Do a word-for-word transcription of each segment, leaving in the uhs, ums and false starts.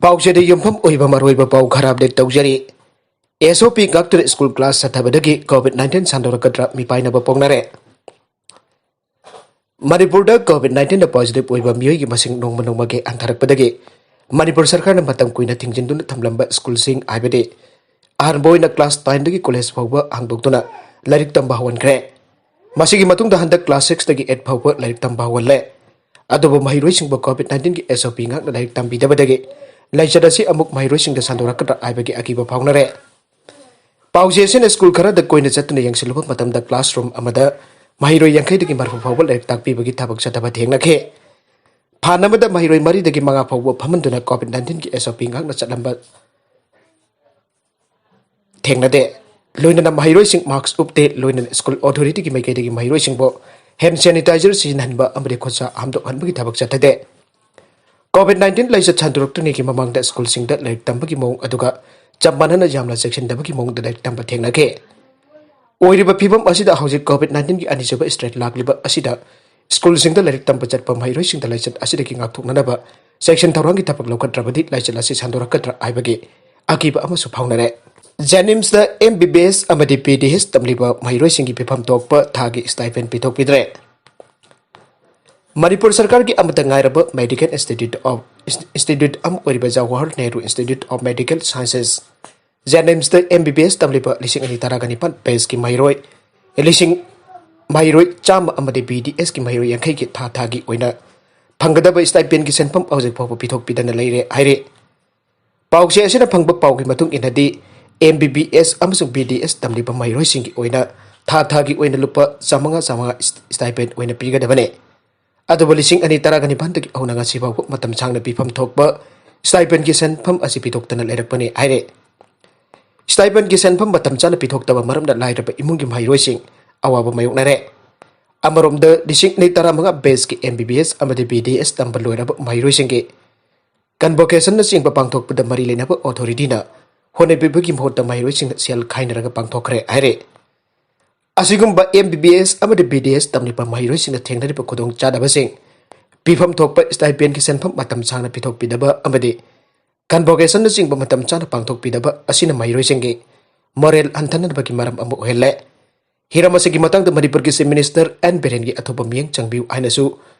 ꯄꯥꯎꯆꯦꯗ ꯌꯨꯝꯐꯝ ꯑꯣꯏꯕ ꯃꯔꯨꯑꯣꯏꯕ ꯄꯥꯎ ꯈꯔ ꯑꯞꯗꯦꯠ ꯇꯧꯖꯔꯤ꯫ ꯑꯦꯁ ꯑꯣ ꯄꯤ ꯉꯥꯛꯇꯨꯅ ꯁ꯭ꯀꯨꯜ ꯀ꯭ꯂꯥꯁ ꯆꯠꯊꯕꯗꯒꯤ ꯀꯣꯚꯤꯗ ꯅꯥꯏꯟꯇꯤꯟ ꯁꯟꯗꯣꯔꯛꯀꯗ꯭ꯔꯥ ꯃꯤꯄꯥꯏꯅꯕ ꯄꯣꯛꯅꯔꯦ꯫ ꯃꯅꯤꯄꯨꯔꯗ ꯀꯣꯚꯤꯗ ꯅꯥꯏꯟꯇꯤꯟꯗ ꯄꯣꯖꯤꯇꯤꯚ ꯑꯣꯏꯕ ꯃꯤꯑꯣꯏꯒꯤ ꯃꯁꯤꯡ ꯅꯣꯡꯃ ꯅꯣꯡꯃꯒꯤ ꯍꯟꯊꯔꯛꯄꯗꯒꯤ ꯃꯅꯤꯄꯨꯔ ꯁꯔꯀꯥꯔꯅ ꯃꯇꯝ ꯀꯨꯏꯅ ꯊꯤꯡꯖꯤꯟꯗꯨꯅ ꯊꯝꯂꯝꯕ ꯁ꯭ꯀꯨꯜꯁꯤꯡ, ꯍꯥꯏꯕꯗꯤ ꯑꯍꯥꯟꯕ ꯑꯣꯏꯅ ꯀ꯭ꯂꯥꯁ ꯅꯥꯏꯟꯗꯒꯤ ꯀꯣꯂꯦꯖ ꯐꯥꯎꯕ ꯍꯥꯡꯗꯣꯛꯇꯨꯅ ꯂꯥꯏꯔꯤꯛ ꯇꯝꯕ ꯍꯧꯍꯟꯈ꯭ꯔꯦ꯫ ꯃꯁꯤꯒꯤ ꯃꯇꯨꯡꯗ ꯍꯟꯗꯛ ꯀ꯭ꯂꯥꯁ ꯁꯤꯛꯁꯇꯒꯤ ꯑꯩꯠ ꯐꯥꯎꯕ ꯂꯥꯏꯔꯤꯛ ꯇꯝꯕ ꯍꯧꯍꯜꯂꯦ꯫ ꯑꯗꯨꯕꯨ ꯃꯍꯩꯔꯣꯏꯁꯤꯡꯕꯨ ꯀꯣꯚꯤꯗ ꯅꯥꯏꯟꯇꯤꯟꯒꯤ ꯑꯦꯁ ꯑꯣ ꯄꯤ ꯉꯥꯛꯅ ꯂꯥꯏꯔꯤꯛ ꯇꯝꯕꯤꯗꯕꯗꯒꯤ ꯂꯥꯏꯆꯠ ꯑꯁꯤ ꯑꯃꯨꯛ ꯃꯍꯩꯔꯣꯏꯁꯤꯡꯗ ꯁꯟꯗꯣꯔꯛꯀꯗ꯭ꯔꯥ ꯍꯥꯏꯕꯒꯤ ꯑꯀꯤꯕ ꯐꯥꯎꯅꯔꯦ꯫ ꯄꯥꯎꯆꯦ ꯑꯁꯤꯅ ꯁ꯭ꯀꯨꯜ ꯈꯔꯗ ꯀꯣꯏꯅ ꯆꯠꯇꯨꯅ ꯌꯦꯡꯁꯤꯜꯂꯨꯕ ꯃꯇꯝꯗ ꯀ꯭ꯂꯥꯁꯔꯨꯝ ꯑꯃꯗ ꯃꯍꯩꯔꯣꯏ ꯌꯥꯡꯈꯩꯗꯒꯤ ꯃꯔꯐꯨ ꯐꯥꯎꯕ ꯂꯥꯏꯔꯤꯛ ꯇꯥꯛꯄꯤꯕꯒꯤ ꯊꯕꯛ ꯆꯠꯊꯕ ꯊꯦꯡꯅꯈꯤ꯫ ꯐꯥꯟ ꯑꯃꯗ ꯃꯍꯩꯔꯣꯏ ꯃꯔꯤꯗꯒꯤ ꯃꯉꯥ ꯐꯥꯎꯕ ꯐꯝꯍꯟꯗꯨꯅ ꯀꯣꯚꯤꯗ ꯅꯥꯏꯟꯇꯤꯟꯒꯤ ꯑꯦꯁ ꯑꯣ ꯄꯤ ꯉꯥꯛꯅ ꯆꯠꯂꯝꯕ ꯊꯦꯡꯅꯗꯦ꯫ ꯂꯣꯏꯅꯅ ꯃꯍꯩꯔꯣꯏꯁꯤꯡ ꯃꯥꯛꯁ ꯎꯞꯇꯦ꯫ ꯂꯣꯏꯅꯅ ꯁ꯭ꯀꯨꯜ ꯑꯣꯊꯣꯔꯤꯇꯤꯒꯤ ꯃꯥꯏꯀꯩꯗꯒꯤ ꯃꯍꯩꯔꯣꯏꯁꯤꯡꯕꯨ ꯍꯦꯟ ꯁꯦꯅꯤꯇꯥꯏꯖꯔ ꯁꯤꯖꯤꯟꯅꯍꯟꯕ ꯑꯃꯗꯤ ꯈꯨꯠꯁꯥ ꯍꯥꯝꯗꯣꯛꯍꯟꯕꯒꯤ ꯊꯕꯛ ꯆꯠꯊꯗꯦ꯫ ꯀꯣꯚꯤꯗ ꯅꯥꯏꯟꯇꯤꯟ ꯂꯥꯏꯆꯠ ꯁꯟꯗꯣꯔꯛꯇ꯭ꯔꯤꯉꯩꯒꯤ ꯃꯃꯥꯡꯗ ꯁ꯭ꯀꯨꯜꯁꯤꯡꯗ ꯂꯥꯏꯔꯤꯛ ꯇꯝꯕꯒꯤ ꯃꯑꯣꯡ ꯑꯗꯨꯒ ꯆꯞ ꯃꯥꯟꯅꯅ ꯌꯥꯝꯅ ꯆꯦꯛꯁꯤꯟꯗꯕꯒꯤ ꯃꯑꯣꯡꯗ ꯂꯥꯏꯔꯤꯛ ꯇꯝꯕ ꯊꯦꯡꯅꯈꯤ꯫ ꯑꯣꯏꯔꯤꯕ ꯐꯤꯕꯝ ꯑꯁꯤꯗ ꯍꯧꯖꯤꯛ ꯀꯣꯚꯤꯗ ꯅꯥꯏꯟꯇꯤꯟꯒꯤ ꯑꯅꯤꯁꯨꯕ ꯁ꯭ꯇ꯭ꯔꯦꯟ ꯂꯥꯛꯂꯤꯕ ꯑꯁꯤꯗ ꯁ꯭ꯀꯨꯜꯁꯤꯡꯗ ꯂꯥꯏꯔꯤꯛ ꯇꯝꯕ ꯆꯠꯄ ꯃꯍꯩꯔꯣꯏꯁꯤꯡꯗ ꯂꯥꯏꯆꯠ ꯑꯁꯤꯗꯒꯤ ꯉꯥꯛꯊꯣꯛꯅꯅꯕ ꯆꯦꯛꯁꯤꯟ ꯊꯧꯔꯥꯡꯒꯤ ꯊꯕꯛ ꯂꯧꯈꯠꯇ꯭ꯔꯕꯗꯤ ꯂꯥꯏꯆꯠ ꯑꯁꯤ ꯁꯟꯗꯣꯔꯛꯀꯗ꯭ꯔꯥ ꯍꯥꯏꯕꯒꯤ ꯑꯀꯤꯕ ꯑꯃꯁꯨ ꯐꯥꯎꯅꯔꯦ꯫ ꯖꯦꯅꯤꯝꯁꯇ ꯑꯦꯝ ꯕꯤ ꯕꯤ ꯑꯦꯁ ꯑꯃꯗꯤ ꯕꯤ ꯗꯤ ꯑꯦꯁ ꯇꯝꯂꯤꯕ ꯃꯍꯩꯔꯣꯏꯁꯤꯡꯒꯤ ꯄꯤꯐꯝ ꯊꯣꯛꯄ ꯊꯥꯒꯤ ꯁ꯭ꯇꯥꯏꯄꯦꯟ ꯄꯤꯊꯣꯛꯄꯤꯗ꯭ꯔꯦ꯫ ꯃꯅꯤꯄꯨꯔ ꯁꯔꯀꯥꯔꯒꯤ ꯑꯃꯠꯇ ꯉꯥꯏꯔꯕ ꯃꯦꯗꯤꯀꯦꯜ ꯏꯟꯁꯇꯤꯇ꯭ꯌꯨꯠ ꯑꯣꯐ, ꯏꯟꯁꯇꯤꯇ꯭ꯌꯨꯠ ꯑꯃ ꯑꯣꯏꯔꯤꯕ Jawahar Nehru institute of medical sciences, ꯖꯦꯅꯤꯝꯁꯇ ꯑꯦꯝ ꯕꯤ ꯕꯤ ꯑꯦꯁ ꯇꯝꯂꯤꯕ ꯂꯤꯁꯤꯡ ꯑꯅꯤ ꯇꯔꯥꯒ ꯅꯤꯄꯥꯟ ꯕꯦꯁꯀꯤ ꯃꯍꯩꯔꯣꯏ ꯂꯤꯁꯤꯡ, ꯃꯍꯩꯔꯣꯏ ꯆꯥꯝꯃ ꯑꯃꯗꯤ ꯕꯤ ꯗꯤ ꯑꯦꯁꯀꯤ ꯃꯍꯩꯔꯣꯏ ꯌꯥꯡꯈꯩꯒꯤ ꯊꯥ ꯊꯥꯒꯤ ꯑꯣꯏꯅ ꯐꯪꯒꯗꯕ ꯁ꯭ꯇꯥꯏꯄꯦꯟꯒꯤ ꯁꯦꯟꯐꯝ ꯍꯧꯖꯤꯛ ꯐꯥꯎꯕ ꯄꯤꯊꯣꯛꯄꯤꯗꯅ ꯂꯩꯔꯦ ꯍꯥꯏꯔꯤ꯫ ꯄꯥꯎꯆꯦ ꯑꯁꯤꯅ ꯐꯪꯕ ꯄꯥꯎꯒꯤ ꯃꯇꯨꯡ ꯏꯟꯅꯗꯤ, ꯑꯦꯝ ꯕꯤ ꯕꯤ ꯑꯦꯁ ꯑꯃꯁꯨꯡ ꯕꯤ ꯗꯤ ꯑꯦꯁ ꯇꯝꯂꯤꯕ ꯃꯍꯩꯔꯣꯏꯁꯤꯡꯒꯤ ꯑꯣꯏꯅ ꯊꯥ ꯊꯥꯒꯤ ꯑꯣꯏꯅ ꯂꯨꯄꯥ ꯆꯥꯃꯉꯥ ꯆꯥꯃꯉꯥ ꯁ꯭ꯇꯥꯏꯄꯦꯟ ꯑꯣꯏꯅ ꯄꯤꯒꯗꯕꯅꯤ꯫ ꯑꯗꯨꯕꯨ ꯂꯤꯁꯤꯡ ꯑꯅꯤ ꯇꯔꯥꯒ ꯅꯤꯄꯥꯟꯗꯒꯤ ꯍꯧꯅ ꯉꯁꯤ ꯐꯥꯎꯕ ꯃꯇꯝ ꯁꯥꯡꯅ ꯄꯤꯐꯝ ꯊꯣꯛꯄ ꯁ꯭ꯇꯥꯏꯄꯦꯟꯒꯤ ꯁꯦꯟꯐꯝ ꯑꯁꯤ ꯄꯤꯊꯣꯛꯇꯅ ꯂꯩꯔꯛꯄꯅꯤ ꯍꯥꯏꯔꯦ꯫ ꯁ꯭ꯇꯥꯏꯄꯦꯟꯒꯤ ꯁꯦꯟꯐꯝ ꯃꯇꯝ ꯆꯥꯅ ꯄꯤꯊꯣꯛꯇꯕ ꯃꯔꯝꯅ ꯂꯥꯏꯔꯕ ꯏꯃꯨꯡꯒꯤ ꯃꯍꯩꯔꯣꯏꯁꯤꯡ ꯑꯋꯥꯕ ꯃꯥꯌꯣꯛꯅꯔꯦ꯫ ꯑꯃꯔꯣꯝꯗ, ꯂꯤꯁꯤꯡ ꯑꯅꯤ ꯇꯔꯥꯃꯉꯥ ꯕꯦꯁꯀꯤ ꯑꯦꯝ ꯕꯤ ꯕꯤ ꯑꯦꯁ ꯑꯃꯗꯤ ꯕꯤ ꯗꯤ ꯑꯦꯁ ꯇꯝꯕ ꯂꯣꯏꯔꯕ ꯃꯍꯩꯔꯣꯏꯁꯤꯡꯒꯤ ꯀꯟꯚꯣꯀꯦꯁꯟꯅꯆꯤꯡꯕ ꯄꯥꯡꯊꯣꯛꯄꯗ ꯃꯔꯤ ꯂꯩꯅꯕ ꯑꯣꯊꯣꯔꯤꯇꯤꯅ ꯍꯣꯠꯅꯕꯤꯕꯒꯤ ꯃꯍꯨꯠꯇ ꯃꯍꯩꯔꯣꯏꯁꯤꯡꯅ ꯁꯦꯜ ꯈꯥꯏꯅꯔꯒ ꯄꯥꯡꯊꯣꯛꯈ꯭ꯔꯦ ꯍꯥꯏꯔꯦ꯫ ꯑꯁꯤꯒꯨꯝꯕ ꯑꯦꯝ ꯕꯤ ꯕꯤ ꯑꯦꯁ ꯑꯃꯗꯤ ꯕꯤ ꯗꯤ ꯑꯦꯁ ꯇꯝꯂꯤꯕ ꯃꯍꯩꯔꯣꯏꯁꯤꯡꯅ ꯊꯦꯡꯅꯔꯤꯕ ꯈꯨꯗꯣꯡꯆꯥꯗꯕꯁꯤꯡ, ꯄꯤꯐꯝ ꯊꯣꯛꯄ ꯁ꯭ꯇꯥꯏꯄꯦꯟꯒꯤ ꯁꯦꯟꯐꯝ ꯃꯇꯝ ꯁꯥꯡꯅ ꯄꯤꯊꯣꯛꯄꯤꯗꯕ ꯑꯃꯗꯤ ꯀꯟꯚꯣꯀꯦꯁꯟꯅꯆꯤꯡꯕ ꯃꯇꯝ ꯆꯥꯅ ꯄꯥꯡꯊꯣꯛꯄꯤꯗꯕ ꯑꯁꯤꯅ ꯃꯍꯩꯔꯣꯏꯁꯤꯡꯒꯤ ꯃꯣꯔꯦꯜ ꯍꯟꯊꯅꯕꯒꯤ ꯃꯔꯝ ꯑꯃ ꯑꯣꯏꯍꯜꯂꯦ꯫ ꯍꯤꯔꯝ ꯑꯁꯤꯒꯤ ꯃꯇꯥꯡꯗ ꯃꯅꯤꯄꯨꯔꯒꯤ ꯆꯤꯐ ꯃꯤꯅꯤꯁꯇꯔ ꯑꯦꯟ ꯕꯤꯔꯦꯟꯒꯤ ꯑꯊꯨꯕ ꯃꯤꯠꯌꯦꯡ ꯆꯪꯕꯤꯌꯨ ꯍꯥꯏꯅꯁꯨ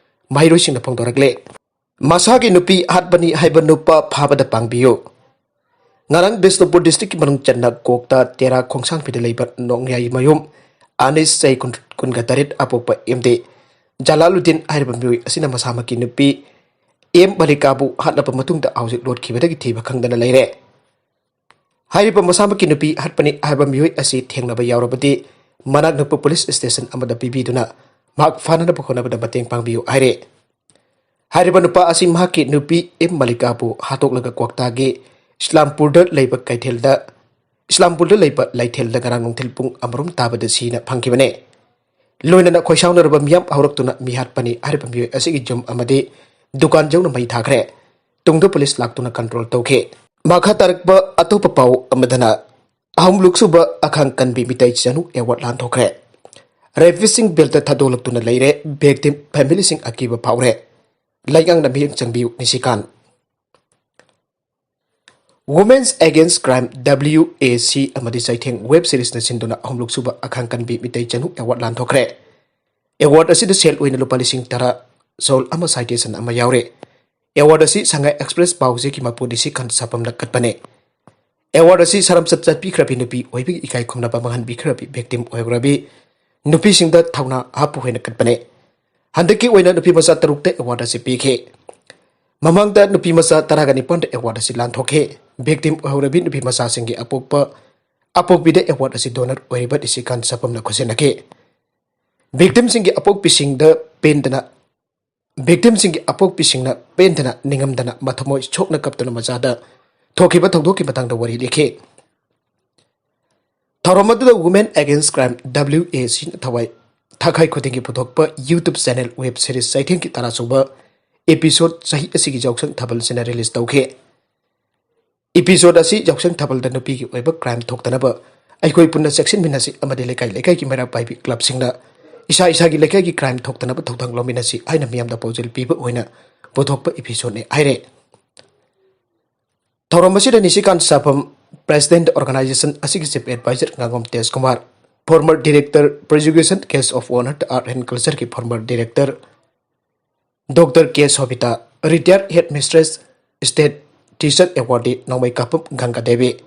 ꯃꯍꯩꯔꯣꯏꯁꯤꯡꯅ ꯐꯣꯡꯗꯣꯔꯛꯂꯦ꯫ ꯃꯁꯥꯒꯤ ꯅꯨꯄꯤ ꯍꯥꯠꯄꯅꯤ ꯍꯥꯏꯕ ꯅꯨꯄꯥ ꯐꯥꯕꯗ ꯄꯥꯡꯕꯤꯌꯨ꯫ ꯉꯔꯥꯡ ꯕꯤꯁꯅꯨꯄꯨꯔ ꯗꯤꯁꯇ꯭ꯔꯤꯛꯀꯤ ꯃꯅꯨꯡ ꯆꯟꯅ ꯀꯣꯛꯇ ꯇꯦꯔꯥ ꯈꯣꯡꯁꯥꯡꯕꯤꯗ ꯂꯩꯕ ꯅꯣꯡꯌꯥꯏ ꯃꯌꯨꯝ ꯑꯅꯤꯁ ꯆꯍꯤ ꯀꯨꯟꯒ ꯇꯔꯦꯠ ꯑꯄꯣꯛꯄ ꯑꯦꯝ ꯗꯤ ꯖꯂꯥꯂꯨꯗꯤꯟ ꯍꯥꯏꯔꯤꯕ ꯃꯤꯑꯣꯏ ꯑꯁꯤꯅ ꯃꯁꯥꯃꯛꯀꯤ ꯅꯨꯄꯤ ꯑꯦꯝ ꯃꯂꯤꯀꯥꯕꯨ ꯍꯥꯠꯂꯕ ꯃꯇꯨꯡꯗ ꯑꯍꯥꯎꯖꯤꯛ ꯂꯣꯠꯈꯤꯕꯗꯒꯤ ꯊꯤꯕ ꯈꯪꯗꯅ ꯂꯩꯔꯦ꯫ ꯍꯥꯏꯔꯤꯕ ꯃꯁꯥꯃꯛꯀꯤ ꯅꯨꯄꯤ ꯍꯥꯠꯄꯅꯤ ꯍꯥꯏꯕ ꯃꯤꯑꯣꯏ ꯑꯁꯤ ꯊꯦꯡꯅꯕ ꯌꯥꯎꯔꯕꯗꯤ ꯃꯅꯥꯛ ꯅꯛꯄ ꯄꯨꯂꯤꯁ ꯁ꯭ꯇꯦꯁꯟ ꯑꯃꯗ ꯄꯤꯕꯤꯗꯨꯅ ꯃꯍꯥꯛ ꯐꯥꯅꯅꯕ ꯍꯣꯠꯅꯕꯗ ꯃꯇꯦꯡ ꯄꯥꯡꯕꯤꯌꯨ ꯍꯥꯏꯔꯦ꯫ ꯍꯥꯏꯔꯤꯕ ꯅꯨꯄꯥ ꯑꯁꯤ ꯃꯍꯥꯛꯀꯤ ꯅꯨꯄꯤ ꯑꯦꯝ ꯃꯂꯤꯀꯥꯕꯨ ꯍꯥꯠꯇꯣꯛꯂꯒ ꯀ꯭ꯋꯥꯛꯇꯥꯒꯤ ꯏꯁꯂꯥꯝꯄꯨꯔꯗ ꯂꯩꯕ ꯀꯩꯊꯦꯜꯗ, ꯏꯁꯂꯥꯝꯄꯨꯔꯗ ꯂꯩꯕ ꯂꯩꯊꯦꯜꯗ ꯉꯔꯥꯡ ꯅꯨꯡꯊꯤꯜ ꯄꯨꯡ ꯑꯃꯔꯣꯝ ꯇꯥꯕꯗ ꯁꯤꯅ ꯐꯪꯈꯤꯕꯅꯦ꯫ ꯂꯣꯏꯅꯅ ꯈꯣꯏꯁꯥꯎꯅꯔꯕ ꯃꯤꯌꯥꯝ ꯍꯧꯔꯛꯇꯨꯅ ꯃꯤꯍꯥꯠꯄꯅꯤ ꯍꯥꯏꯔꯤꯕ ꯃꯤꯑꯣꯏ ꯑꯁꯤꯒꯤ ꯌꯨꯝ ꯑꯃꯗꯤ ꯗꯨꯀꯥꯟ ꯌꯧꯅ ꯃꯩ ꯊꯥꯈ꯭ꯔꯦ꯫ ꯇꯨꯡꯗ ꯄꯨꯂꯤꯁ ꯂꯥꯛꯇꯨꯅ ꯀꯟꯇ꯭ꯔꯣꯜ ꯇꯧꯈꯤ꯫ ꯃꯈꯥ ꯇꯥꯔꯛꯄ ꯑꯇꯣꯞꯄ ꯄꯥꯎ ꯑꯃꯗꯅ ꯑꯍꯨꯝꯂꯛꯁꯨꯕ ꯑꯈꯥꯡ ꯀꯟꯕꯤ ꯃꯤꯇꯩ ꯆꯅꯨ ꯑꯦꯋꯥꯔꯗ ꯂꯥꯟꯊꯣꯛꯈ꯭ꯔꯦ꯫ ꯔꯦꯄꯤꯁꯁꯤꯡ ꯕꯦꯜꯗ ꯊꯥꯗꯣꯛꯂꯛꯇꯨꯅ ꯂꯩꯔꯦ꯫ ꯚꯤꯛꯇꯤꯝ ꯐꯦꯃꯤꯂꯤꯁꯤꯡ ꯑꯀꯤꯕ ꯐꯥꯎꯔꯦ꯫ ꯂꯩꯉꯥꯛꯅ ꯃꯤꯠꯌꯦꯡ ꯆꯪꯕꯤꯌꯨ ꯅꯤꯁꯤꯀꯥꯟ꯫ Women's Against Crime, W A C ꯑꯃꯗꯤ ꯆꯩꯊꯦꯡ ꯋꯦꯕ ꯁꯤꯔꯤꯖꯅ ꯁꯤꯟꯗꯨꯅ ꯑꯍꯨꯝꯂꯛꯁꯨꯕ ꯑꯈꯥꯡ ꯀꯟꯕꯤ ꯃꯤꯇꯩ ꯆꯅꯨ ꯑꯦꯋꯥꯔꯗ ꯂꯥꯟꯊꯣꯛꯈ꯭ꯔꯦ꯫ ꯑꯦꯋꯥꯔꯗ ꯑꯁꯤꯗ ꯁꯦꯜ ꯑꯣꯏꯅ ꯂꯨꯄꯥ ꯂꯤꯁꯤꯡ ꯇꯔꯥ, ꯁꯣꯜ ꯑꯃ ꯁꯥꯏꯇꯦꯁꯟ ꯑꯃ ꯌꯥꯎꯔꯦ꯫ ꯑꯦꯋꯥꯔꯗ ꯑꯁꯤ ꯁꯉꯥꯏ ꯑꯦꯛꯁꯄ꯭ꯔꯦꯁ ꯄꯥꯎꯆꯦꯒꯤ ꯃꯄꯨ ꯅꯤꯁꯤꯀꯥꯟ ꯁꯥꯄꯝꯅ ꯀꯠꯄꯅꯦ꯫ ꯑꯦꯋꯥꯔꯗ ꯑꯁꯤ ꯁꯥꯔꯝꯆꯠ ꯆꯠꯄꯤꯈ꯭ꯔꯕꯤ ꯅꯨꯄꯤ ꯑꯣꯏꯕꯒꯤ ꯏꯀꯥꯏ ꯈꯨꯝꯅꯕ ꯃꯥꯡꯍꯟꯕꯤꯈ꯭ꯔꯕꯤ ꯚꯤꯛꯇꯤꯝ ꯑꯣꯏꯈ꯭ꯔꯕꯤ ꯅꯨꯄꯤꯁꯤꯡꯗ ꯊꯧꯅꯥ ꯍꯥꯞꯄꯨ ꯍꯥꯏꯅ ꯀꯠꯄꯅꯦ꯫ ꯍꯟꯗꯛꯀꯤ ꯑꯣꯏꯅ ꯅꯨꯄꯤ ꯃꯆꯥ ꯇꯔꯨꯛꯇ ꯑꯦꯋꯥꯔꯗ ꯑꯁꯤ ꯄꯤꯈꯤ꯫ ꯃꯃꯥꯡꯗ ꯅꯨꯄꯤ ꯃꯆꯥ ꯇꯔꯥꯒ ꯅꯤꯄꯥꯟꯗ ꯑꯦꯋꯥꯔꯗ ꯑꯁꯤ ꯂꯥꯟꯊꯣꯛꯈꯤ꯫ ꯚꯤꯛꯇꯤꯝ ꯑꯣꯏꯍꯧꯔꯕꯤ ꯅꯨꯄꯤ ꯃꯆꯥꯁꯤꯡꯒꯤ ꯑꯄꯣꯛꯄ, ꯑꯄꯣꯛꯄꯤꯗ ꯑꯦꯋꯥꯔꯗ ꯑꯁꯤ ꯗꯣꯅꯔ ꯑꯣꯏꯔꯤꯕ ꯅꯤꯁꯤꯀꯥꯟ ꯁꯥꯄꯝꯅ ꯈꯨꯠꯁꯤꯟꯅꯈꯤ꯫ ꯚꯤꯛꯇꯤꯝꯁꯤꯡꯒꯤ ꯑꯄꯣꯛꯄꯤꯁꯤꯡꯗ ꯄꯦꯟꯗꯅ, ꯚꯤꯛꯇꯤꯝꯁꯤꯡꯒꯤ ꯑꯄꯣꯛꯄꯤꯁꯤꯡꯅ ꯄꯦꯟꯗꯅ ꯅꯤꯡꯉꯝꯗꯅ ꯃꯊꯃꯣꯏ ꯁꯣꯛꯅ ꯀꯞꯇꯨꯅ ꯃꯆꯥꯗ ꯊꯣꯛꯈꯤꯕ ꯊꯧꯗꯣꯛꯀꯤ ꯃꯇꯥꯡꯗ ꯋꯥꯔꯤ ꯂꯤꯈꯤ꯫ ꯊꯧꯔꯝ ꯑꯗꯨꯗ Women Against Crime, W A C ꯅ ꯊꯋꯥꯏ ꯊꯥꯈꯥꯏ ꯈꯨꯗꯤꯡꯒꯤ ꯄꯨꯊꯣꯛꯄ YouTube ꯆꯦꯅꯦꯜ ꯋꯦꯕ ꯁꯤꯔꯤꯖ ꯆꯩꯊꯦꯡꯒꯤ ꯇꯔꯥꯁꯨꯕ ꯏꯄꯤꯁꯣꯗ ꯆꯍꯤ ꯑꯁꯤꯒꯤ ꯌꯥꯎꯁꯪ ꯊꯥꯕꯜꯁꯤꯅ ꯔꯤꯂꯤꯖ ꯇꯧꯈꯤ꯫ ꯏꯄꯤꯁꯣꯗ ꯑꯁꯤ ꯌꯥꯎꯁꯪ ꯊꯥꯕꯜꯗ ꯅꯨꯄꯤꯒꯤ ꯑꯣꯏꯕ ꯀ꯭ꯔꯥꯏꯝ ꯊꯣꯛꯇꯅꯕ ꯑꯩꯈꯣꯏ ꯄꯨꯟꯅ ꯆꯦꯛꯁꯤꯟꯃꯤꯟꯅꯁꯤ ꯑꯃꯗꯤ ꯂꯩꯀꯥꯏ ꯂꯩꯀꯥꯏꯒꯤ ꯃꯩꯔꯥ ꯄꯥꯏꯕꯤ ꯀ꯭ꯂꯕꯁꯤꯡꯅ ꯏꯁꯥ ꯏꯁꯥꯒꯤ ꯂꯩꯀꯥꯏꯒꯤ ꯀ꯭ꯔꯥꯏꯝ ꯊꯣꯛꯇꯅꯕ ꯊꯧꯗꯥꯡ ꯂꯧꯃꯤꯟꯅꯁꯤ ꯍꯥꯏꯅ ꯃꯤꯌꯥꯝꯗ ꯄꯥꯎꯖꯦꯜ ꯄꯤꯕ ꯑꯣꯏꯅ ꯄꯨꯊꯣꯛꯄ ꯏꯄꯤꯁꯣꯗꯅꯤ ꯍꯥꯏꯔꯦ꯫ ꯊꯧꯔꯝ ꯑꯁꯤꯗ ꯅꯤꯁꯤꯀꯥꯟ ꯁꯥꯐꯝ, President Organization ꯑꯁꯤꯒꯤ Chief Advisor ꯉꯥꯉꯣꯝ ꯇꯦꯖ Kumar, former Director Preservation Case of Honor Art and Culture ꯒꯤ former Director Doctor ꯀꯦ ꯁꯣꯕꯤꯇꯥ, Retired Head Mistress State Teacher Awardee ꯅꯣꯡꯃꯩ ꯀꯥꯄꯝ ꯒꯪꯒꯥ ꯗꯦꯕꯤ,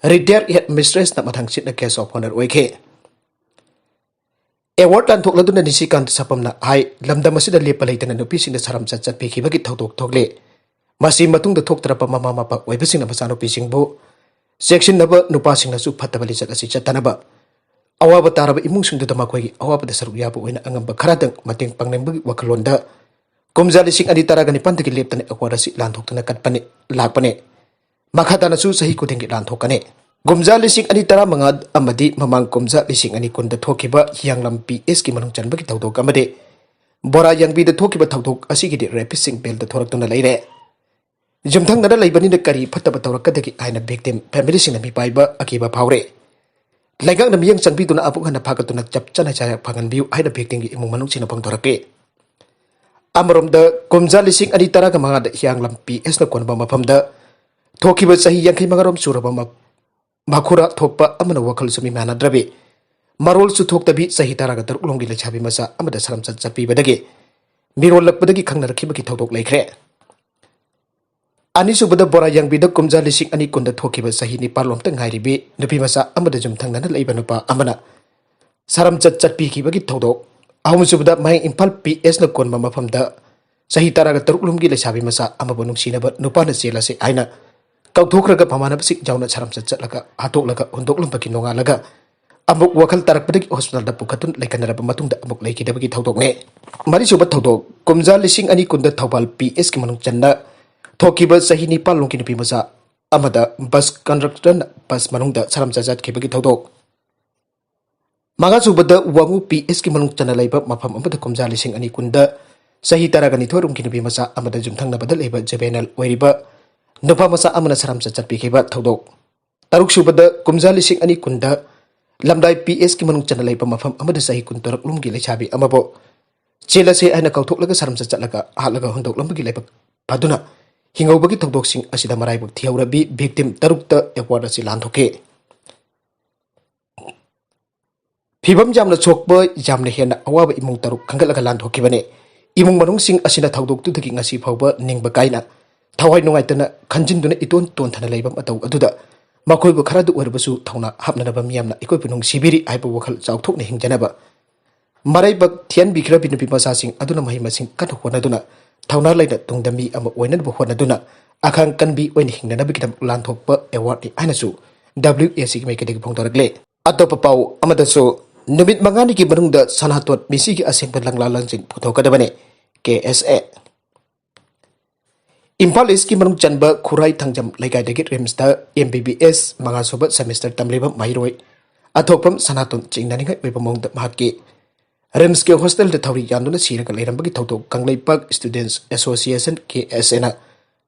Retired Head Mistress ꯅ ꯃꯊꯪ ꯁꯤꯠꯅ Guest of Honor ꯑꯣꯏꯈꯤ꯫ Award ꯂꯥꯟꯊꯣꯛꯂꯗꯨꯅ ꯅꯤꯁꯤꯀꯥꯟꯇ ꯁꯥꯄꯝꯅ ꯍꯥꯏ, ꯂꯝꯗꯝ ꯑꯁꯤꯗ ꯂꯦꯞꯄ ꯂꯩꯇꯅ ꯅꯨꯄꯤꯁꯤꯡꯅ ꯁꯥꯔꯝꯆꯠ ꯆꯠꯄꯤꯈꯤꯕꯒꯤ ꯊꯧꯗꯣꯛ ꯊꯣꯛꯂꯦ꯫ ꯃꯁꯤ ꯃꯇꯨꯡꯗ ꯊꯣꯛꯇ꯭ꯔꯕ ꯃꯃꯥ ꯃꯄꯥ ꯑꯣꯏꯕꯁꯤꯡꯅ ꯃꯆꯥꯅꯨꯄꯤꯁꯤꯡꯕꯨ ꯆꯦꯛꯁꯤꯟꯅꯕ, ꯅꯨꯄꯥꯁꯤꯡꯅꯁꯨ ꯐꯠꯇꯕ ꯂꯤꯆꯠ ꯑꯁꯤ ꯆꯠꯇꯅꯕ, ꯑꯋꯥꯕ ꯇꯥꯔꯕ ꯏꯃꯨꯡꯁꯤꯡꯗꯨꯗ ꯃꯈꯣꯏꯒꯤ ꯑꯋꯥꯕꯗ ꯁꯔꯨꯛ ꯌꯥꯕ ꯑꯣꯏꯅ ꯑꯉꯝꯕ ꯈꯔꯗꯪ ꯃꯇꯦꯡ ꯄꯥꯡꯅꯤꯡꯕꯒꯤ ꯋꯥꯈꯜꯂꯣꯟꯗ ꯀꯨꯝꯖꯥ ꯂꯤꯁꯤꯡ ꯑꯅꯤ ꯇꯔꯥꯒ ꯅꯤꯄꯥꯟꯗꯒꯤ ꯂꯦꯞꯇꯅ award ꯑꯁꯤ ꯂꯥꯟꯊꯣꯛꯇꯨꯅ ꯀꯠꯄꯅꯤ, ꯂꯥꯛꯄꯅꯤ꯫ ꯃꯈꯥ ꯇꯥꯅꯁꯨ ꯆꯍꯤ ꯈꯨꯗꯤꯡꯒꯤ ꯂꯥꯟꯊꯣꯛꯀꯅꯤ꯫ ꯀꯨꯝꯖꯥ ꯂꯤꯁꯤꯡ ꯑꯅꯤ ꯇꯔꯥꯃꯉꯥ ꯑꯃꯗꯤ ꯃꯃꯥꯡ ꯀꯨꯝꯖꯥ ꯂꯤꯁꯤꯡ ꯑꯅꯤ ꯀꯨꯟꯗ ꯊꯣꯛꯈꯤꯕ ꯍꯤꯌꯥꯡꯂꯝ ꯄꯤ ꯑꯦꯁꯀꯤ ꯃꯅꯨꯡ ꯆꯟꯕꯒꯤ ꯊꯧꯗꯣꯛ ꯑꯃꯗꯤ ꯕꯣꯔꯥ ꯌꯥꯡꯕꯤꯗ ꯊꯣꯛꯈꯤꯕ ꯊꯧꯗꯣꯛ ꯑꯁꯤꯒꯤꯗꯤ rapistꯁꯤꯡ bailꯗ ꯊꯣꯔꯛꯇꯨꯅ ꯂꯩꯔꯦ꯫ ꯌꯨꯝꯊꯪꯅꯅ ꯂꯩꯕꯅꯤꯅ ꯀꯔꯤ ꯐꯠꯇꯕ ꯇꯧꯔꯛꯀꯗꯒꯦ ꯍꯥꯏꯅ victim familyꯁꯤꯡꯅ ꯃꯤꯄꯥꯏꯕ ꯑꯀꯤꯕ ꯐꯥꯎꯔꯦ꯫ ꯂꯩꯉꯥꯛꯅ ꯃꯤꯠꯌꯦꯡ ꯆꯪꯕꯤꯗꯨꯅ ꯑꯃꯨꯛ ꯍꯟꯅ ꯐꯥꯒꯠꯇꯨꯅ ꯆꯞ ꯆꯥꯅ ꯁꯖꯥ ꯐꯪꯍꯟꯕꯤꯌꯨ ꯍꯥꯏꯅ victimꯒꯤ ꯏꯃꯨꯡ ꯃꯅꯨꯡꯁꯤꯡꯅ ꯐꯣꯡꯗꯣꯔꯛꯂꯤ꯫ ꯑꯃꯔꯣꯝꯗ, ꯀꯨꯝꯖꯥ ꯂꯤꯁꯤꯡ ꯑꯅꯤ ꯇꯔꯥꯒ ꯃꯉꯥꯗ ꯍꯤꯌꯥꯡꯂꯝ ꯄꯤ ꯑꯦꯁꯅ ꯀꯣꯟꯕ ꯃꯐꯝꯗ ꯊꯣꯛꯈꯤꯕ ꯆꯍꯤ ꯌꯥꯡꯈꯩ ꯃꯉꯥꯔꯣꯝ ꯁꯨꯔꯕ ꯃ-, ꯃꯈꯨꯔꯥ ꯊꯣꯛꯄ ꯑꯃꯅ ꯋꯥꯈꯜꯁꯨ ꯃꯤꯃꯥꯟꯅꯗ꯭ꯔꯕꯤ, ꯃꯔꯣꯜꯁꯨ ꯊꯣꯛꯇꯕꯤ ꯆꯍꯤ ꯇꯔꯥꯒ ꯇꯔꯨꯛ ꯂꯣꯝꯒꯤ ꯂꯩꯁꯥꯕꯤ ꯃꯆꯥ ꯑꯃꯗ ꯁꯥꯔꯝꯆꯠ ꯆꯠꯄꯤꯕꯗꯒꯤ ꯃꯤꯔꯣꯜꯂꯛꯄꯗꯒꯤ ꯈꯪꯅꯔꯛꯈꯤꯕꯒꯤ ꯊꯧꯗꯣꯛ ꯂꯩꯈ꯭ꯔꯦ꯫ ꯑꯅꯤꯁꯨꯕꯗ, ꯕꯣꯔꯥ ꯌꯥꯡꯕꯤꯗ ꯀꯨꯝꯖꯥ ꯂꯤꯁꯤꯡ ꯑꯅꯤ ꯀꯨꯟꯗ ꯊꯣꯛꯈꯤꯕ ꯆꯍꯤ ꯅꯤꯄꯥꯟ ꯂꯣꯝꯇ ꯉꯥꯏꯔꯤꯕꯤ ꯅꯨꯄꯤ ꯃꯆꯥ ꯑꯃꯗ ꯌꯨꯝꯊꯪꯅꯅ ꯂꯩꯕ ꯅꯨꯄꯥ ꯑꯃꯅ ꯁꯥꯔꯝꯆꯠ ꯆꯠꯄꯤꯈꯤꯕꯒꯤ ꯊꯧꯗꯣꯛ꯫ ꯑꯍꯨꯝꯁꯨꯕꯗ, ꯃꯌꯥꯡ ꯏꯝꯐꯥꯜ ꯄꯤ ꯑꯦꯁꯅ ꯀꯣꯟꯕ ꯃꯐꯝꯗ ꯆꯍꯤ ꯇꯔꯥꯒ ꯇꯔꯨꯛ ꯂꯣꯝꯒꯤ ꯂꯩꯁꯥꯕꯤ ꯃꯆꯥ ꯑꯃꯕꯨ ꯅꯨꯡꯁꯤꯅꯕ ꯅꯨꯄꯥꯅ ꯆꯦꯜꯂꯁꯤ ꯍꯥꯏꯅ ꯀꯧꯊꯣꯛꯈ꯭ꯔꯒ ꯃꯃꯥꯟꯅꯕꯁꯤꯡ ꯌꯥꯎꯅ ꯁꯥꯔꯝꯆꯠ ꯆꯠꯂꯒ ꯍꯥꯠꯇꯣꯛꯂꯒ ꯍꯨꯟꯗꯣꯛꯂꯝꯕꯒꯤ ꯅꯣꯡꯉꯥꯜꯂꯒ ꯑꯃꯨꯛ ꯋꯥꯈꯜ ꯇꯥꯔꯛꯄꯗꯒꯤ hospitalꯗ ꯄꯨꯈꯠꯇꯨꯅ ꯂꯩꯈꯠꯅꯔꯕ ꯃꯇꯨꯡꯗ ꯑꯃꯨꯛ ꯂꯩꯈꯤꯗꯕꯒꯤ ꯊꯧꯗꯣꯛꯅꯤ꯫ ꯃꯔꯤꯁꯨꯕ ꯊꯧꯗꯣꯛ, ꯀꯨꯝꯖꯥ ꯂꯤꯁꯤꯡ ꯑꯅꯤ ꯀꯨꯟꯗ ꯊꯧꯕꯥꯜ ꯄꯤ ꯑꯦꯁꯀꯤ ꯃꯅꯨꯡ ꯆꯟꯅ ꯊꯣꯛꯈꯤꯕ ꯆꯍꯤ ꯅꯤꯄꯥꯟ ꯂꯣꯝꯒꯤ ꯅꯨꯄꯤ ꯃꯆꯥ ꯑꯃꯗ bus conductorꯅ bus ꯃꯅꯨꯡꯗ ꯁꯥꯔꯝꯆꯠ ꯆꯠꯈꯤꯕꯒꯤ ꯊꯧꯗꯣꯛ꯫ ꯃꯉꯥꯁꯨꯕꯗ, ꯋꯥꯉꯨ ꯄꯤ ꯑꯦꯁꯀꯤ ꯃꯅꯨꯡ ꯆꯟꯅ ꯂꯩꯕ ꯃꯐꯝ ꯑꯃꯗ ꯀꯨꯝꯖꯥ ꯂꯤꯁꯤꯡ ꯑꯅꯤ ꯀꯨꯟꯗ ꯆꯍꯤ ꯇꯔꯥꯒ ꯅꯤꯊꯣꯏ ꯔꯣꯝꯒꯤ ꯅꯨꯄꯤ ꯃꯆꯥ ꯑꯃꯗ ꯌꯨꯝꯊꯪꯅꯕꯗ ꯂꯩꯕ juvenile ꯑꯣꯏꯔꯤꯕ ꯅꯨꯄꯥ ꯃꯆꯥ ꯑꯃꯅ ꯁꯥꯔꯝꯆꯠ ꯆꯠꯄꯤꯈꯤꯕ ꯊꯧꯗꯣꯛ꯫ ꯇꯔꯨꯛꯁꯨꯕꯗ, ꯀꯨꯝꯖꯥ ꯂꯤꯁꯤꯡ ꯑꯅꯤ ꯀꯨꯟꯗ ꯂꯝꯗꯥꯏ ꯄꯤ ꯑꯦꯁꯀꯤ ꯃꯅꯨꯡ ꯆꯟꯅ ꯂꯩꯕ ꯃꯐꯝ ꯑꯃꯗ ꯆꯍꯤ ꯀꯨꯟꯇꯔꯨꯛ ꯂꯣꯝꯒꯤ ꯂꯩꯁꯥꯕꯤ ꯑꯃꯕꯨ ꯆꯦꯜꯂꯁꯦ ꯍꯥꯏꯅ ꯀꯧꯊꯣꯛꯂꯒ ꯁꯥꯔꯝꯆꯠ ꯆꯠꯂꯒ ꯍꯥꯠꯂꯒ ꯍꯨꯟꯗꯣꯛꯂꯝꯕꯒꯤ ꯂꯥꯏꯕꯛ ꯐꯗꯨꯅ ꯍꯤꯡꯍꯧꯕꯒꯤ ꯊꯧꯗꯣꯛꯁꯤꯡ ꯑꯁꯤꯗ ꯃꯔꯥꯏꯕꯛ ꯊꯤꯍꯧꯔꯕꯤ ꯕꯤꯛꯇꯤꯝ ꯇꯔꯨꯛꯇ ꯑꯦꯋꯥꯔꯗ ꯑꯁꯤ ꯂꯥꯟꯊꯣꯛꯈꯤ꯫ ꯐꯤꯕꯝ ꯌꯥꯝꯅ ꯁꯣꯛꯄ, ꯌꯥꯝꯅ ꯍꯦꯟꯅ ꯑꯋꯥꯕ ꯏꯃꯨꯡ ꯇꯔꯨꯛ ꯈꯟꯒꯠꯂꯒ ꯂꯥꯟꯊꯣꯛꯈꯤꯕꯅꯤ꯫ ꯏꯃꯨꯡ ꯃꯅꯨꯡꯁꯤꯡ ꯑꯁꯤꯅ ꯊꯧꯗꯣꯛꯇꯨꯗꯒꯤ ꯉꯁꯤ ꯐꯥꯎꯕ ꯅꯤꯡꯕ ꯀꯥꯏꯅ, ꯊꯋꯥꯏ ꯅꯨꯡꯉꯥꯏꯇꯅ ꯈꯟꯖꯤꯟꯗꯨꯅ ꯏꯇꯣꯟ ꯇꯣꯟꯊꯅ ꯂꯩꯕ ꯃꯇꯧ ꯑꯗꯨꯗ ꯃꯈꯣꯏꯕꯨ ꯈꯔꯗ ꯑꯣꯏꯔꯕꯁꯨ ꯊꯧꯅꯥ ꯍꯥꯞꯅꯅꯕ ꯃꯤꯌꯥꯝꯅ ꯑꯩꯈꯣꯏꯕꯨ ꯅꯨꯡꯁꯤꯕꯤꯔꯤ ꯍꯥꯏꯕ ꯋꯥꯈꯜ ꯆꯥꯎꯊꯣꯛꯅ ꯍꯤꯡꯖꯅꯕ ꯃꯔꯥꯏꯕꯛ ꯊꯤꯍꯟꯕꯤꯈ꯭ꯔꯕꯤ ꯅꯨꯄꯤ ꯃꯆꯥꯁꯤꯡ ꯑꯗꯨꯅ ꯃꯍꯩ ꯃꯁꯤꯡ ꯀꯟꯅ ꯍꯣꯠꯅꯗꯨꯅ, ꯊꯧꯅꯥ ꯂꯩꯅ ꯇꯨꯡꯗ ꯃꯤ ꯑꯃ ꯑꯣꯏꯅꯅꯕ ꯍꯣꯠꯅꯗꯨꯅ, ꯑꯈꯥꯡ ꯀꯟꯕꯤ ꯑꯣꯏꯅ ꯍꯤꯡꯅꯅꯕꯒꯤꯗꯃꯛ ꯂꯥꯟꯊꯣꯛꯄ ꯑꯦꯋꯥꯔꯗꯅꯤ ꯍꯥꯏꯅꯁꯨ W A C ꯒꯤ ꯃꯥꯏꯀꯩꯗꯒꯤ ꯐꯣꯡꯗꯣꯔꯛꯂꯦ꯫ ꯑꯇꯣꯞꯄ ꯄꯥꯎ ꯑꯃꯗꯁꯨ, ꯅꯨꯃꯤꯠ ꯃꯉꯥꯅꯤꯒꯤ ꯃꯅꯨꯡꯗ ꯁꯅꯥꯇꯣꯟ ꯃꯤꯁꯤꯒꯤ ꯑꯁꯦꯡꯕ ꯂꯪꯂꯥ ꯂꯪꯖꯤꯟ ꯄꯨꯊꯣꯛꯀꯗꯕꯅꯤ, K S A꯫ ꯏꯝꯐꯥꯜ ꯏꯁꯀꯤ ꯃꯅꯨꯡ ꯆꯟꯕ ꯈꯨꯔꯥꯏ ꯊꯥꯡꯖꯝ ꯂꯩꯀꯥꯏꯗꯒꯤ ꯔꯤꯝꯁꯇ M B B S ꯃꯉꯥ ꯁꯨꯕ ꯁꯦꯃꯤꯁꯇꯔ ꯇꯝꯂꯤꯕ ꯃꯍꯩꯔꯣꯏ ꯑꯊꯣꯛꯄꯝ ꯁꯅꯥꯇꯣꯟ ꯆꯤꯡꯅꯅꯤꯡꯉꯥꯏ ꯑꯣꯏꯕ ꯃꯑꯣꯡꯗ ꯃꯍꯥꯛꯀꯤ ꯔꯤꯝꯁꯀꯤ ꯍꯣꯁꯇꯦꯜꯗ ꯊꯧꯔꯤ ꯌꯥꯟꯗꯨꯅ ꯁꯤꯔꯒ ꯂꯩꯔꯝꯕꯒꯤ ꯊꯧꯗꯣꯛ Kangleipak Students Association, K S A ꯅ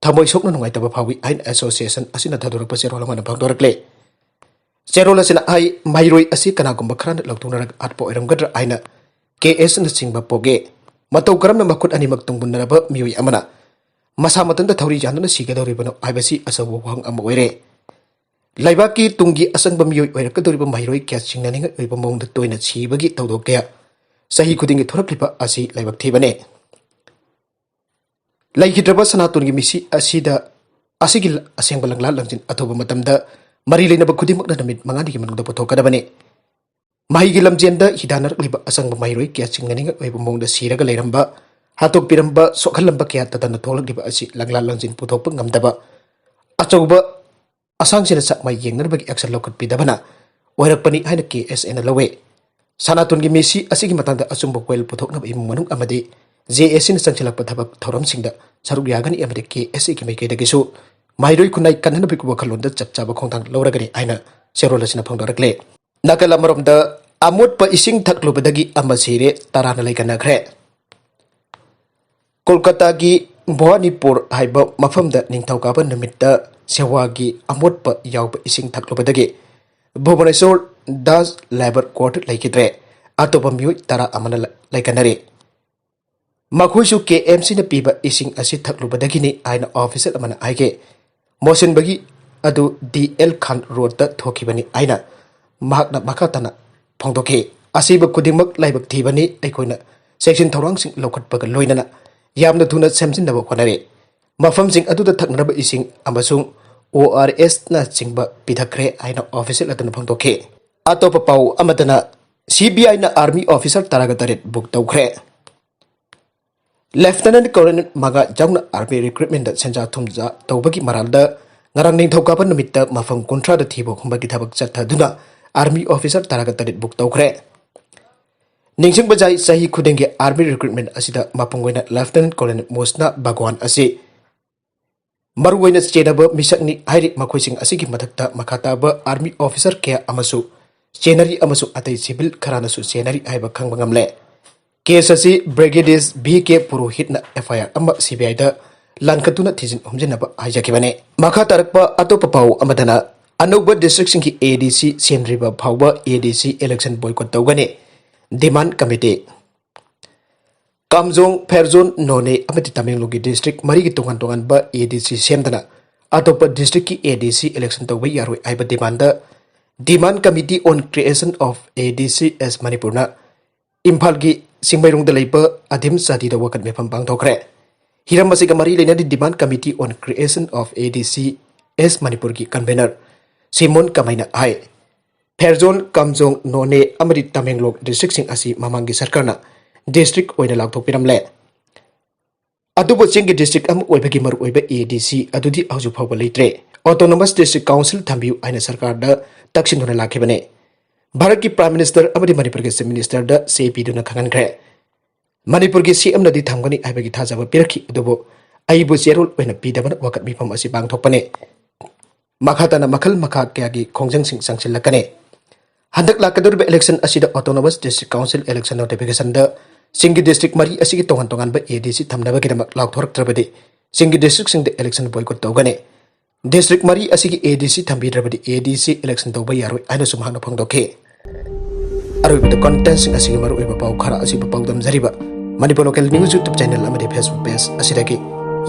ꯊꯃꯣꯏ ꯁꯣꯛꯅ ꯅꯨꯡꯉꯥꯏꯇꯕ ꯐꯥꯎꯏ ꯍꯥꯏꯅ ꯑꯦꯁꯣꯁꯤꯌꯦꯁꯟ ꯑꯁꯤꯅ ꯊꯥꯗꯣꯔꯛꯄ ꯆꯦꯔꯣꯜ ꯑꯃꯅ ꯐꯣꯡꯗꯣꯔꯛꯂꯦ꯫ ꯆꯦꯔꯣꯜ ꯑꯁꯤꯅ ꯍꯥꯏ, ꯃꯍꯩꯔꯣꯏ ꯑꯁꯤ ꯀꯅꯥꯒꯨꯝꯕ ꯈꯔꯅ ꯂꯧꯊꯣꯛꯅꯔꯒ ꯍꯥꯠꯄ ꯑꯣꯏꯔꯝꯒꯗ꯭ꯔꯥ ꯍꯥꯏꯅ K S ꯅꯆꯤꯡꯕ ꯄꯣꯛꯒꯦ꯫ ꯃꯇꯧ ꯀꯔꯝꯅ ꯃꯈꯨꯠ ꯑꯅꯤꯃꯛ ꯇꯨꯡꯃꯨꯟꯅꯔꯕ ꯃꯤꯑꯣꯏ ꯑꯃꯅ ꯃꯁꯥ ꯃꯊꯟꯇ ꯊꯧꯔꯤ ꯌꯥꯟꯗꯨꯅ ꯁꯤꯒꯗꯧꯔꯤꯕꯅꯣ ꯍꯥꯏꯕꯁꯤ ꯑꯆꯧꯕ ꯋꯥꯍꯪ ꯑꯃ ꯑꯣꯏꯔꯦ꯫ ꯂꯩꯕꯥꯛꯀꯤ ꯇꯨꯡꯒꯤ ꯑꯆꯪꯕ ꯃꯤꯑꯣꯏ ꯑꯣꯏꯔꯛꯀꯗꯧꯔꯤꯕ ꯃꯍꯩꯔꯣꯏ ꯀꯌꯥ ꯆꯤꯡꯅꯅꯤꯡꯉꯥꯏ ꯑꯣꯏꯕ ꯃꯑꯣꯡꯗ ꯇꯣꯏꯅ ꯁꯤꯕꯒꯤ ꯊꯧꯗꯣꯛ ꯀꯌꯥ ꯆꯍꯤ ꯈꯨꯗꯤꯡꯒꯤ ꯊꯣꯔꯛꯂꯤꯕ ꯑꯁꯤ ꯂꯥꯏꯕꯛ ꯊꯤꯕꯅꯦ꯫ ꯂꯩꯈꯤꯗ꯭ꯔꯕ ꯁꯅꯥꯇꯣꯟꯒꯤ ꯃꯤꯁꯤ ꯑꯁꯤꯗ, ꯑꯁꯤꯒꯤ ꯑꯁꯦꯡꯕ ꯂꯪꯂꯥ ꯂꯪꯖꯤꯟ ꯑꯊꯨꯕ ꯃꯇꯝꯗ ꯃꯔꯤ ꯂꯩꯅꯕ ꯈꯨꯗꯤꯡꯃꯛꯅ ꯅꯨꯃꯤꯠ ꯃꯉꯥꯅꯤꯒꯤ ꯃꯅꯨꯡꯗ ꯄꯨꯊꯣꯛꯀꯗꯕꯅꯤ꯫ ꯃꯍꯩꯒꯤ ꯂꯝꯖꯦꯟꯗ ꯍꯤꯗꯥꯟꯅꯔꯛꯂꯤꯕ ꯑꯆꯪꯕ ꯃꯍꯩꯔꯣꯏ ꯀꯌꯥ ꯆꯤꯡꯅꯅꯤꯡꯉꯥꯏ ꯑꯣꯏꯕ ꯃꯑꯣꯡꯗ ꯁꯤꯔꯒ ꯂꯩꯔꯝꯕ, ꯍꯥꯠꯇꯣꯛꯄꯤꯔꯝꯕ, ꯁꯣꯛꯍꯜꯂꯝꯕ ꯀꯌꯥ ꯇꯠꯇꯅ ꯊꯣꯛꯂꯛꯂꯤꯕ ꯑꯁꯤ ꯂꯪꯂꯥ ꯂꯪꯖꯤꯟ ꯄꯨꯊꯣꯛꯄ ꯉꯝꯗꯕ ꯑꯆꯧꯕ ꯑꯁꯥꯡꯁꯤꯅ ꯆꯥꯛꯃꯥꯏ ꯌꯦꯡꯅꯅꯕꯒꯤ action ꯂꯧꯈꯠꯄꯤꯗꯕꯅ ꯑꯣꯏꯔꯛꯄꯅꯤ ꯍꯥꯏꯅ K S A ꯅ ꯂꯧꯋꯦ꯫ ꯁꯅꯥꯇꯣꯟꯒꯤ ꯃꯤꯁꯤ ꯑꯁꯤꯒꯤ ꯃꯇꯥꯡꯗ ꯑꯆꯨꯝꯕ ꯋꯥꯌꯦꯜ ꯄꯨꯊꯣꯛꯅꯕ ꯏꯃꯨꯡ ꯃꯅꯨꯡ ꯑꯃꯗꯤ J A C ꯅ ꯆꯪꯁꯤꯜꯂꯛꯄ ꯊꯕꯛ ꯊꯧꯔꯝꯁꯤꯡꯗ ꯁꯔꯨꯛ ꯌꯥꯒꯅꯤ ꯑꯃꯗꯤ K S A ꯒꯤ ꯃꯥꯏꯀꯩꯗꯒꯤꯁꯨ ꯃꯍꯩꯔꯣꯏ ꯈꯨꯟꯅꯥꯏ ꯀꯟꯅꯅꯕꯒꯤ ꯋꯥꯈꯜꯂꯣꯟꯗ ꯆꯞ ꯆꯥꯕ ꯈꯣꯡꯊꯥꯡ ꯂꯧꯔꯒꯅꯤ ꯍꯥꯏꯅ ꯆꯦꯔꯣꯜ ꯑꯁꯤꯅ ꯐꯣꯡꯗꯣꯔꯛꯂꯦ꯫ ꯅꯥꯀꯜ ꯑꯃꯔꯣꯝꯗ, ꯑꯃꯣꯠꯄ ꯏꯁꯤꯡ ꯊꯛꯂꯨꯕꯗꯒꯤ ꯑꯃ ꯁꯤꯔꯦ, ꯇꯔꯥꯅ ꯂꯩꯀꯟꯅꯈ꯭ꯔꯦ꯫ ꯀꯣꯜꯀꯇꯥꯒꯤ ꯚꯋꯥꯅꯤꯄꯨꯔ ꯍꯥꯏꯕ ꯃꯐꯝꯗ ꯅꯤꯡꯊꯧꯀꯥꯕ ꯅꯨꯃꯤꯠꯇ ꯁꯦꯋꯥꯒꯤ ꯑꯃꯣꯠꯄ ꯌꯥꯎꯕ ꯏꯁꯤꯡ ꯊꯛꯂꯨꯕꯗꯒꯤ ꯚꯨꯕꯅꯦꯁꯣꯔ ꯗꯥꯁ ꯂꯦꯕꯔ ꯀꯣꯔꯠ ꯂꯩꯈꯤꯗ꯭ꯔꯦ꯫ ꯑꯇꯣꯞꯄ ꯃꯤꯑꯣꯏ ꯇꯔꯥ ꯑꯃꯅ ꯂ-, ꯂꯩꯀꯟꯅꯔꯤ꯫ ꯃꯈꯣꯏꯁꯨ ꯀꯦ ꯑꯦꯝ ꯁꯤꯅ ꯄꯤꯕ ꯏꯁꯤꯡ ꯑꯁꯤ ꯊꯛꯂꯨꯕꯗꯒꯤꯅꯤ ꯍꯥꯏꯅ ꯑꯣꯐꯤꯁꯤꯌꯦꯜ ꯑꯃꯅ ꯍꯥꯏꯈꯤ꯫ ꯃꯣꯠꯁꯤꯟꯕꯒꯤ ꯑꯗꯨ ꯗꯤ ꯑꯦꯜ ꯈꯥꯟ ꯔꯣꯗꯇ ꯊꯣꯛꯈꯤꯕꯅꯤ ꯍꯥꯏꯅ ꯃꯍꯥꯛꯅ ꯃꯈꯥ ꯇꯥꯅ ꯐꯣꯡꯗꯣꯛꯈꯤ꯫ ꯑꯁꯤꯕ ꯈꯨꯗꯤꯡꯃꯛ ꯂꯥꯏꯕꯛ ꯊꯤꯕꯅꯤ꯫ ꯑꯩꯈꯣꯏꯅ ꯆꯦꯛꯁꯤꯟ ꯊꯧꯔꯥꯡꯁꯤꯡ ꯂꯧꯈꯠꯄꯒ ꯂꯣꯏꯅꯅ ꯌꯥꯝꯅ ꯊꯨꯅ ꯁꯦꯝꯖꯤꯟꯅꯕ ꯍꯣꯠꯅꯔꯤ꯫ ꯃꯐꯝꯁꯤꯡ ꯑꯗꯨꯗ ꯊꯛꯅꯅꯕ ꯏꯁꯤꯡ ꯑꯃꯁꯨꯡ ꯑꯣ ꯑꯥꯔ ꯑꯦꯁꯅꯆꯤꯡꯕ ꯄꯤꯊꯛꯈ꯭ꯔꯦ ꯍꯥꯏꯅ ꯑꯣꯐꯤꯁꯤꯌꯦꯜ ꯑꯗꯨꯅ ꯐꯣꯡꯗꯣꯛꯈꯤ꯫ ꯑꯇꯣꯞꯄ ꯄꯥꯎ ꯑꯃꯗꯅ, ꯁꯤ ꯕꯤ ꯑꯥꯏꯅ ꯑꯥꯔꯃꯤ ꯑꯣꯐꯤꯁꯥꯔ ꯇꯔꯥꯒ ꯇꯔꯦꯠ ꯕꯨꯛ ꯇꯧꯈ꯭ꯔꯦ꯫ ꯂꯦꯐꯇꯤꯅꯦꯟ ꯀꯣꯂꯣꯅꯦꯜ ꯃꯉꯥ ꯌꯥꯎꯅ ꯑꯥꯔꯃꯤ ꯔꯤꯀ꯭ꯔꯨꯠꯃꯦꯟꯗ ꯁꯦꯟꯖꯥ ꯊꯨꯝꯖꯥ ꯇꯧꯕꯒꯤ ꯃꯔꯥꯜꯗ ꯉꯔꯥꯡ ꯅꯤꯡꯊꯧꯀꯥꯕ ꯅꯨꯃꯤꯠꯇ ꯃꯐꯝ ꯀꯨꯟꯊ꯭ꯔꯥꯗ ꯊꯤꯕ ꯍꯨꯝꯕꯒꯤ ꯊꯕꯛ ꯆꯠꯊꯗꯨꯅ ꯑꯥꯔꯃꯤ ꯑꯣꯐꯤꯁꯥꯔ ꯇꯔꯥꯒ ꯇꯔꯦꯠ ꯕꯨꯛ ꯇꯧꯈ꯭ꯔꯦ꯫ ꯅꯤꯡꯁꯤꯡꯕ ꯌꯥꯏ, ꯆꯍꯤ ꯈꯨꯗꯤꯡꯒꯤ ꯑꯥꯔꯃꯤ ꯔꯤꯀ꯭ꯔꯨꯠꯃꯦꯟ ꯑꯁꯤꯗ ꯃꯄꯨꯡ ꯑꯣꯏꯅ ꯂꯦꯐꯇꯤꯅꯦꯟ ꯀꯣꯂꯣꯅꯦꯜ ꯃꯣꯁꯅꯥ ꯚꯒꯋꯥꯟ ꯑꯁꯤ ꯃꯔꯨꯑꯣꯏꯅ ꯆꯦꯟꯅꯕ ꯃꯤꯁꯛꯅꯤ ꯍꯥꯏꯔꯤ꯫ ꯃꯈꯣꯏꯁꯤꯡ ꯑꯁꯤꯒꯤ ꯃꯊꯛꯇ ꯃꯈꯥ ꯇꯥꯕ ꯑꯥꯔꯃꯤ ꯑꯣꯐꯤꯁꯥꯔ ꯀꯌꯥ ꯑꯃꯁꯨ ꯆꯦꯟꯅꯔꯤ ꯑꯃꯁꯨꯡ ꯑꯇꯩ ꯁꯤꯚꯤꯜ ꯈꯔꯅꯁꯨ ꯆꯦꯟꯅꯔꯤ ꯍꯥꯏꯕ ꯈꯪꯕ ꯉꯝꯂꯦ꯫ ꯀꯦꯁ ꯑꯁꯤ ꯕ꯭ꯔꯤꯒꯦꯗꯤꯌꯔ ꯚꯤ ꯀꯦ ꯄꯨꯔꯣꯍꯤꯠꯅ ꯑꯦꯐ ꯑꯥꯏ ꯑꯥꯔ ꯑꯃ ꯁꯤ ꯕꯤ ꯑꯥꯏꯗ ꯂꯥꯟꯈꯠꯇꯨꯅ ꯊꯤꯖꯤꯟ ꯍꯨꯝꯖꯤꯟꯅꯕ ꯍꯥꯏꯖꯈꯤꯕꯅꯤ꯫ ꯃꯈꯥ ꯇꯥꯔꯛꯄ ꯑꯇꯣꯞꯄ ꯄꯥꯎ ꯑꯃꯗꯅ, ꯑꯅꯧꯕ ꯗꯤꯁꯇ꯭ꯔꯤꯛꯁꯤꯡꯒꯤ ꯑꯦ ꯗꯤ ꯁꯤ ꯁꯦꯝꯗ꯭ꯔꯤꯕ ꯐꯥꯎꯕ ꯑꯦ ꯗꯤ ꯁꯤ ꯏꯂꯦꯛꯁꯟ ꯕꯣꯏꯀꯣꯠ ꯇꯧꯒꯅꯤ꯫ ꯗꯤꯃꯥꯟ ꯀꯃꯤꯇꯤ꯫ ꯀꯥꯝꯖꯣꯡ, ꯐꯦꯔꯖꯣꯟ, ꯅꯣꯅꯦ ꯑꯃꯗꯤ ꯇꯃꯦꯡꯂꯣꯡꯒꯤ ꯗꯤꯁꯇ꯭ꯔꯤꯛ ꯃꯔꯤꯒꯤ ꯇꯣꯉꯥꯟ ꯇꯣꯉꯥꯟꯕ ꯑꯦ ꯗꯤ ꯁꯤ ꯁꯦꯝꯗꯅ ꯑꯇꯣꯞꯄ ꯗꯤꯁꯇ꯭ꯔꯤꯛꯀꯤ ꯑꯦ ꯗꯤ ꯁꯤ ꯏꯂꯦꯛꯁꯟ ꯇꯧꯕ ꯌꯥꯔꯣꯏ ꯍꯥꯏꯕ demand Demand Committee on Creation of A D C as Manipurꯅ ꯏꯝꯐꯥꯜꯒꯤ ꯆꯤꯡꯃꯩꯔꯣꯡꯗ ꯂꯩꯕ ꯑꯗꯤꯝ ꯖꯥꯇꯤꯗ ꯋꯥꯀꯠ ꯃꯤꯐꯝ ꯄꯥꯡꯊꯣꯛꯈ꯭ꯔꯦ꯫ ꯍꯤꯔꯝ ꯑꯁꯤꯒ ꯃꯔꯤ ꯂꯩꯅꯗꯤ Demand Committee on Creation of A D C as Manipurꯒꯤ ꯀꯟꯚꯦꯅꯔ ꯁꯤꯃꯣꯟ ꯀꯃꯩꯅ ꯍꯥꯏ, ꯐꯦꯔꯖꯣꯟ, ꯀꯥꯝꯖꯣꯡ, ꯅꯣꯅꯦ ꯑꯃꯗꯤ ꯇꯃꯦꯡꯂꯣꯡ ꯗꯤꯁꯇ꯭ꯔꯤꯛꯁꯤꯡ ꯑꯁꯤ ꯃꯃꯥꯡꯒꯤ ꯁꯔꯀꯥꯔꯅ ꯗꯤꯁꯇ꯭ꯔꯤꯛ ꯑꯣꯏꯅ ꯂꯥꯎꯊꯣꯛꯄꯤꯔꯝꯂꯦ꯫ ꯑꯗꯨꯕꯨ ꯆꯤꯡꯒꯤ ꯗꯤꯁꯇ꯭ꯔꯤꯛ ꯑꯃ ꯑꯣꯏꯕꯒꯤ ꯃꯔꯨꯑꯣꯏꯕ ꯑꯦ ꯗꯤ ꯁꯤ ꯑꯗꯨꯗꯤ ꯍꯧꯖꯤꯛ ꯐꯥꯎꯕ ꯂꯩꯇ꯭ꯔꯦ꯫ ꯑꯣꯇꯣꯅꯣꯃꯁ ꯗꯤꯁꯇ꯭ꯔꯤꯛ ꯀꯥꯎꯟꯁꯤꯜ ꯊꯝꯕꯤꯌꯨ ꯍꯥꯏꯅ ꯁꯔꯀꯥꯔꯗ ꯇꯛꯁꯤꯟꯗꯨꯅ ꯂꯥꯛꯈꯤꯕꯅꯤ꯫ ꯚꯥꯔꯠꯀꯤ ꯄ꯭ꯔꯥꯏꯝ ꯃꯤꯅꯤꯁꯇꯔ ꯑꯃꯗꯤ ꯃꯅꯤꯄꯨꯔꯒꯤ ꯆꯤꯐ ꯃꯤꯅꯤꯁꯇꯔꯗ ꯆꯦ ꯄꯤꯗꯨꯅ ꯈꯪꯍꯟꯈ꯭ꯔꯦ꯫ ꯃꯅꯤꯄꯨꯔꯒꯤ ꯁꯤ ꯑꯦꯝꯅꯗꯤ ꯊꯝꯒꯅꯤ ꯍꯥꯏꯕꯒꯤ ꯊꯥꯖꯕ ꯄꯤꯔꯛꯈꯤ, ꯑꯗꯨꯕꯨ ꯑꯩꯕꯨ ꯆꯦꯔꯣꯜ ꯑꯣꯏꯅ ꯄꯤꯗꯕꯅ ꯋꯥꯀꯠ ꯃꯤꯐꯝ ꯑꯁꯤ ꯄꯥꯡꯊꯣꯛꯄꯅꯤ꯫ ꯃꯈꯥ ꯇꯥꯅ ꯃꯈꯜ ꯃꯈꯥ ꯀꯌꯥꯒꯤ ꯈꯣꯡꯖꯪꯁꯤꯡ ꯆꯪꯁꯤꯜꯂꯛꯀꯅꯤ꯫ ꯍꯟꯗꯛ ꯂꯥꯛꯀꯗꯧꯔꯤꯕ ꯏꯂꯦꯛꯁꯟ ꯑꯁꯤꯗ ꯑꯣꯇꯣꯅꯣꯃꯁ ꯗꯤꯁꯇ꯭ꯔꯤꯛ ꯀꯥꯎꯟꯁꯤꯜ ꯏꯂꯦꯛꯁꯟ ꯅꯣꯇꯤꯐꯤꯀꯦꯁꯟꯗ ꯆꯤꯡꯒꯤ ꯗꯤꯁꯇ꯭ꯔꯤꯛ ꯃꯔꯤ ꯑꯁꯤꯒꯤ ꯇꯣꯉꯥꯟ ꯇꯣꯉꯥꯟꯕ ꯑꯦ ꯗꯤ ꯁꯤ ꯊꯝꯅꯕꯒꯤꯗꯃꯛ ꯂꯥꯎꯊꯣꯔꯛꯇ꯭ꯔꯕꯗꯤ ꯆꯤꯡꯒꯤ ꯗꯤꯁꯇ꯭ꯔꯤꯛꯁꯤꯡꯗ ꯏꯂꯦꯛꯁꯟ ꯕꯣꯏꯀꯣꯠ ꯇꯧꯒꯅꯤ꯫ ꯗꯤꯁꯇ꯭ꯔꯤꯛ ꯃꯔꯤ ꯑꯁꯤꯒꯤ ꯑꯦ ꯗꯤ ꯁꯤ ꯊꯝꯕꯤꯗ꯭ꯔꯕꯗꯤ ꯑꯦ ꯗꯤ ꯁꯤ ꯏꯂꯦꯛꯁꯟ ꯇꯧꯕ ꯌꯥꯔꯣꯏ ꯍꯥꯏꯅꯁꯨ ꯃꯍꯥꯛꯅ ꯐꯣꯡꯗꯣꯛꯈꯤ꯫ ꯑꯔꯣꯏꯕꯗ ꯀꯣꯟꯇꯦꯟꯁꯤꯡ ꯑꯁꯤꯒꯤ ꯃꯔꯨꯑꯣꯏꯕ ꯄꯥꯎ ꯈꯔ ꯑꯁꯤꯕꯨ ꯄꯥꯎꯗꯝꯖꯔꯤꯕ Manipur local news YouTube channel ꯑꯃꯗꯤ ꯐꯦꯁꯕꯨꯛ ꯄꯦꯖ ꯑꯁꯤꯗꯒꯤ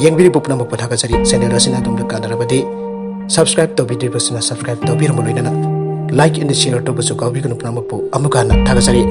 ꯌꯦꯡꯕꯤꯔꯤꯕ ꯄꯨꯝꯅꯃꯛꯄꯨ ꯊꯥꯒꯠꯆꯔꯤ꯫ ꯆꯦꯅꯦꯜ ꯑꯁꯤꯅ ꯑꯗꯣꯝꯗ ꯀꯥꯟꯅꯔꯕꯗꯤ ꯁꯕꯁꯀ꯭ꯔꯥꯏꯕ ꯇꯧꯕꯤꯗ꯭ꯔꯤꯕꯁꯤꯡꯅ ꯁꯕꯁꯀ꯭ꯔꯥꯏꯕ ꯇꯧꯕꯤꯔꯝꯕ ꯂꯣꯏꯅꯅ ꯂꯥꯏꯛ ꯑꯦꯟ ꯁꯤꯌꯔ ꯇꯧꯕꯁꯨ ꯀꯥꯎꯕꯤꯒꯅꯨ꯫ ꯄꯨꯝꯅꯃꯛꯄꯨ ꯑꯃꯨꯛꯀ ꯍꯟꯅ ꯊꯥꯒꯠꯆꯔꯤ꯫